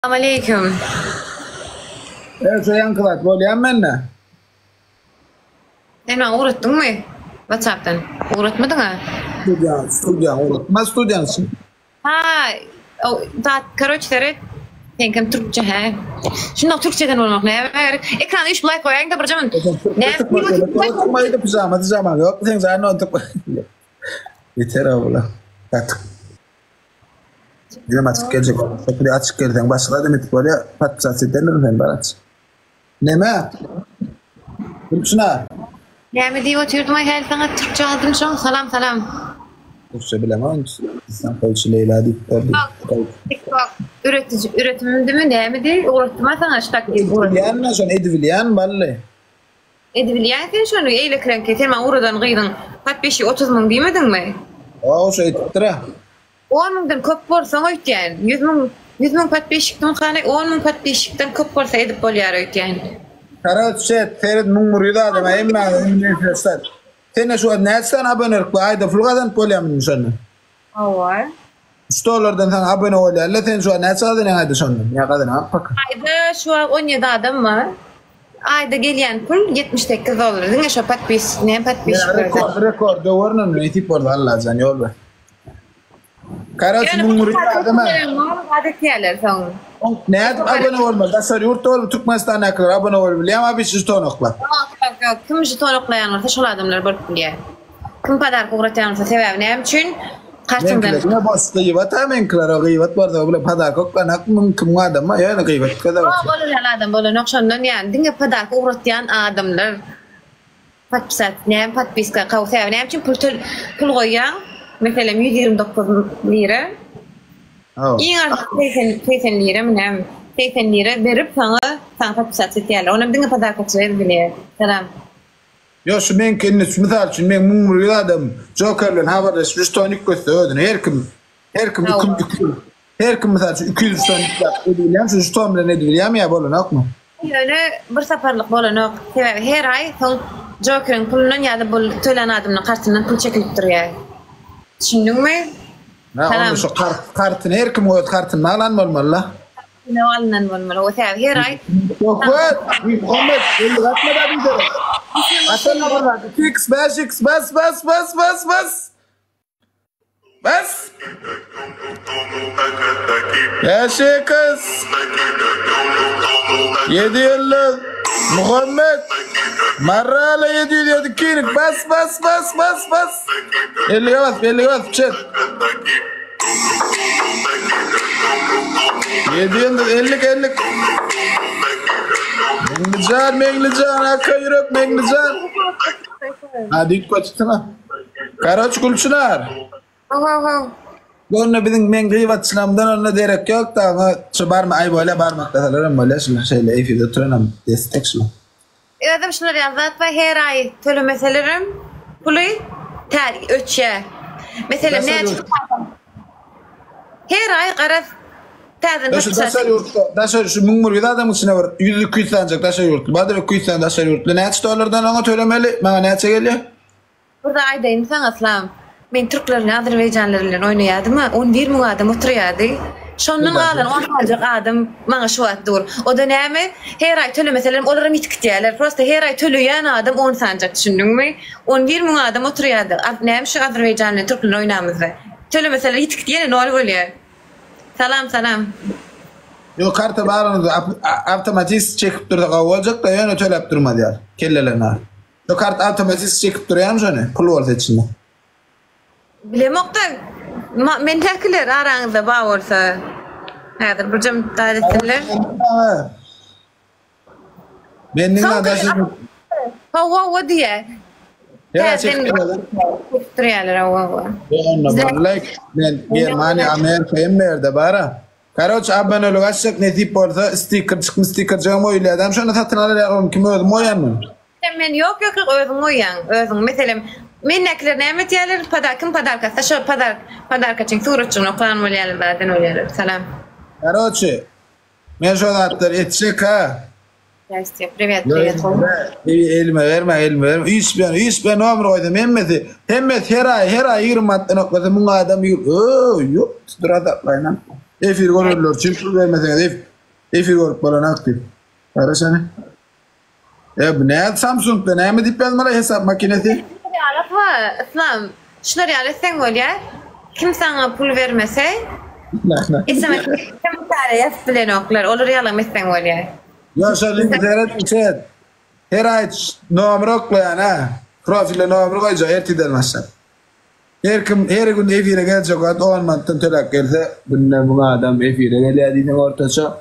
Aleýkum. Erse ýaňky zat bolýamy mende? Sen maňa ugratdyňmy? Whatsappdan. Ugratmadyň-a? Studiýaň, studiýaň ugratma, studiýaň üçin. Ha, o zat, karoç seret. Seňkem türkçe hä. Şundak türkçeden bolmak näme gerek? Ekrana üç laýk goýaýyň-da birje minut. Näme? Oturmaýda pijama, pijama ýok. Seň jaýyň oturyp. Yeter abla. Gaty. Bizem açyk geljek. Şekili açyk gelseň başga adam etip bolýar. Podpisat ederler sen bar aç. Neme? Gülçina. Näme diýip otyrdym aý häli saňa türkçe aldym şoň salam salam. Türkçe bilemok. Sen Koyçu Leyla diýip berdi. TikTok üretiji üretimdimi nämedi ugratdym-a saňa ştak diýip ugratdym. Bilýän men şony edibilýän bally. Edibilýäň sen şony eýlekireňki sen maňa ugradan gyzyň podpisçigi 30 müň diýmediňmi? Hawa şo edipdir-ä. On müňden köp bolsaň öýtýän. Ýüz müň, ýüz müň podpisçikdimkany on müň podpisçikden köp bolsa edip bolýar öýtýän. Karoç şet seret 1100 adama hemmäňiz indi refreşlat. Sende şu wagt näçe sany abonelik bar aýda pul gazanyp bolýamy indi şondan? Hawa. Üç dollardan saňa abone bolýarlar sen şu wagt näçe gazanýaň aýda şondan? Ýa gazanaňok paka. Aýda şu wagt 17 adam bar. Aýda gelýän pul 78 dollar. Diňe şo podpis, näme Ýa podpisçiklerden. rekord rekord döwerin onda nesip bolsa Allajan ýol ber. Karoç Ýöne 1100 adama. Zat etýärler soň. Nädip abone bolmaly? Daşary ýurtda bolup Türkmenistandakylar abone bolup bilýärmi abi žeton oklap? Ýok, ýok, ýok. Kim žeton oklaýan bolsa şol adamlar bolup bilýär. Kim podarka ugratýan bolsa sebäbi näme üçin? Kartyňdan. Meňkiler diňe boş gyýbat ha meňkiler o gyýbat bolsa bile podarka oklanak müň kim adam bar ýöne gyýbat göze Ýok, olar ýaly adam bolanok şondan ýa diňe podarka ugratýan adamlar. Podpisat näme podpiska kaw sebäbi näme üçin pul töl pul goýýaň meselem 129 lira iň arzan 80 80 lirami näme 80 lira berip saňa saňa podpisat etýärler onam diňe podarkaçylar bilýär salam. Ýok şu meňki indi mysal üçin meň 1100 adam joker bilen habarlaşyp žeton ýükletse özüne her kim her kim iki Her kim mysal üçin 200 žeton ýükläp edibilýärmi? Şu žeton bilen edibilýärmi ýa bolanokmy? Ýöne bir saparlyk bolanok. Sebäbi her aý soň Jokeriň pulundan ýa-da bul tölän adamynyň kartyndan pul çekilip durýar. Düşündiňmi? Ha, onda şu kart, kartyny her kim öz kartyny alan bolmaly-la. Kartyny alynan bolmaly. O sebäbi her aý Söhbet, Muhammet, elli gatma da biderek. Atan bir zat, 2x, 5x, bas, bas, bas, bas, bas. Bas. Ýaşy kız. 7 ýyllyk. Muhammet. Marrala 707 kirik. Bas bas bas bas bas. 50 bas 50 bas çek. 7 ýyldyz 50 50. Meňlijan Meňlijan aka ýürek Meňlijan. Hadi üýtgetipsiň-a. Karoç Gülçynar. Haw haw haw. Onda biziň meň gybatçylamdan onda derek ýok da oňa şu barma aý bolýa barmaklasalar hem bolýa şular şeýle efirde oturanam destek şular. Özüm şular ýaly zat bar her aý tölemeselerem puly tä öçýä. Meselem näçe her aý garaz täzeden Daşary daşary ýurtda daşary şu 1100 adamyň içinde bir 100-200 sanjak daşary ýurtly bardyr 200 sany daşary ýurtly näçe dollardan oňa tölemeli maňa näçe gelýär? Bir zat aýdaýyn saňa Yslam. Men türkler bilen azerbaýjanlar bilen oýnaýadym-a, on bir müň adam oturýardy. Şondan galan on sanjak adam maňa şu wagt dur. O-da näme, her aý tölemeselerem olaram ýitip gitýärler. Prosta her aý töleýän adam on sanjak düşündiňmi? On bir müň adam oturýardy. Näme şu azerbaýjan bilen türk bilen oýnamyzda. Tölemeseler ýitip gitýär ýene nol bolýar. Salam salam. Ýok karta baglananda awtomatis çekip dursa gowy boljakda ýöne töläp durmaz ýaly. Kellelerini alyp. Şu kart awtomatis çekip durýarmy şony? Pul bolsa içinde. Bilemokda mendäkiler araňyzda bar bolsa häzir birjem zat etsinler. Men diňe daşy Hawa hawa diýýär. Täzeden çekip durýarlar hawa hawa. Onda like men Germaniýa, Amerika hemme ýerde bara. Karoç abonelik açjak nesip bolsa stiker çykmy stikerjigem goýulýadam şony satyn alar ýa ony kim özüm goýanmy? Sen men ýok ýok ýok özüň goýýaň özüň meselem mendäkiler näme etýärler pada kim podarka atsa şo podark podarkaçyň suratjygyny okan bolýarlar zaten bolýarlar salam. Karoçi men şo zatlary etjek ha. Здрасте priwet priwet gowy. Elime berme elime berme üç bilen üç bilen nomer goýsam hemmesi hemmesi her aý her aý 20 manatdan oklasa müň adam öö ýok dur azaplaýyn. Efir görenler üçin pul bermeseňiz ef. Efir görüp bolan aktiw. Gara şany. E bu ne Samsungda näme diýip ýazmaly hesap makinesi? Ýaly Yslam, şular ýaly etseň bolýar. Kim saňa pul bermese, SMS kommentariýa ýazyp bilenoklar. Olar ýalam etseň bolýar. Ýa şol indi seret içet. Her aý nomer oklaýan ha. Profile nomer goýjak ertirden başlap. Her kim her gün efire geljek wagt 10 manatdan töläp gelse, günde 1000 adam efire gelýär diýseň ortaça.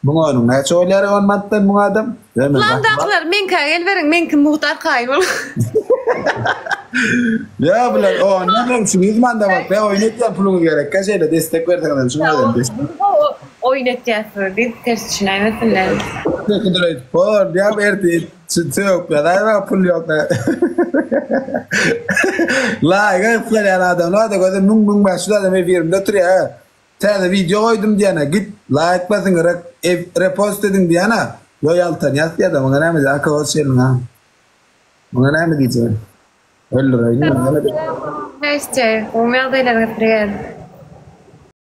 Müň onuň näçe bolýar 10 manatdan 1000 adam? Plandakylar meňkä geliberiň, meňki mugt arkaýyn boluň. Ýa bular ondan öň şu 100 manada bak, ben oýun etýän puluňyz gerekkä şeýle destek berseňiz hem şuňa berem destek. Oýun etýäsiz diýip ters düşünäýmesinler. Tekidir aýdyp bor, diýip ertir sögüp ýazaýma pul ýok. Laýga yslanýan adamlar-da göze 1000 1500 adam efirimde oturýar. Täze wideo goýdum diýene git laýk basyň repost ediň diýene ýo ýaltanýas diýede muňa näme diýjek aka hoş geldiň ha muňa näme diýjek öldüreýin muny näme diýjek. Näşje, gowy ýagdaýlaryňyz priwet.